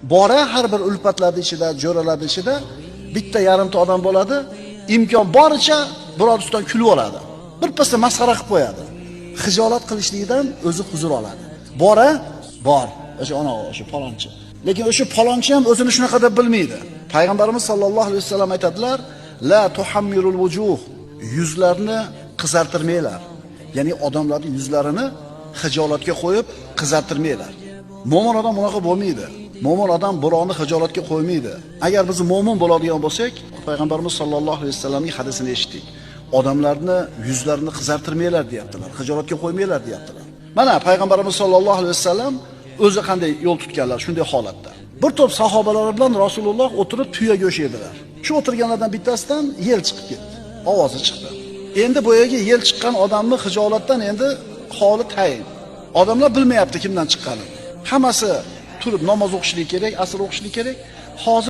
Bora har bir ulfatlarning ichida, jo'ralarning ichida bitta yarimta odam bo'ladi, imkon boricha birov ustidan kulib oladi. Bir pasda masxara qilib qo'yadi. Xijolat qilishligidan o'zi huzur oladi. Bora bor, o'sha ona, o'sha palonchi. Lekin o'sha palonchi ham o'zini shunaqa deb bilmaydi. Payg'ambarimiz sollallohu alayhi vasallam aytadilar: "La tuhammirul wujuh", yuzlarni qizartirmanglar. Ya'ni odamlarning yuzlarini xijolatga qo'yib qizartirmanglar. Mo'min odam bunaqa bo'lmaydi. Mo'min odam birovni xijolatga qo'ymaydi. Agar biz mo'min bo'ladigan bo'lsak, Payg'ambarimiz sollallohu alayhi vasallamning hadisini eshitdik. Odamlarni yuzlarini qizartirmanglar deyaptilar, xijolatga qo'ymanglar deyaptilar. Mana Payg'ambarimiz sollallohu alayhi vasallam o'zi qanday yo'l tutganlar shunday holatda. Bir to'p sahobalar bilan Rasululloh o'tirib tuya go'sht yedilar. Shu o'tirganlardan bittasidan yel chiqib ketdi. Ovozi chiqdi. Endi boyagi yel chiqqan odamni xijolatdan endi holi tayin. Odamlar bilmayapti kimdan chiqqanini. Hammasi turib namoz o'qishlik kerak, asr o'qishlik kerak. Hozir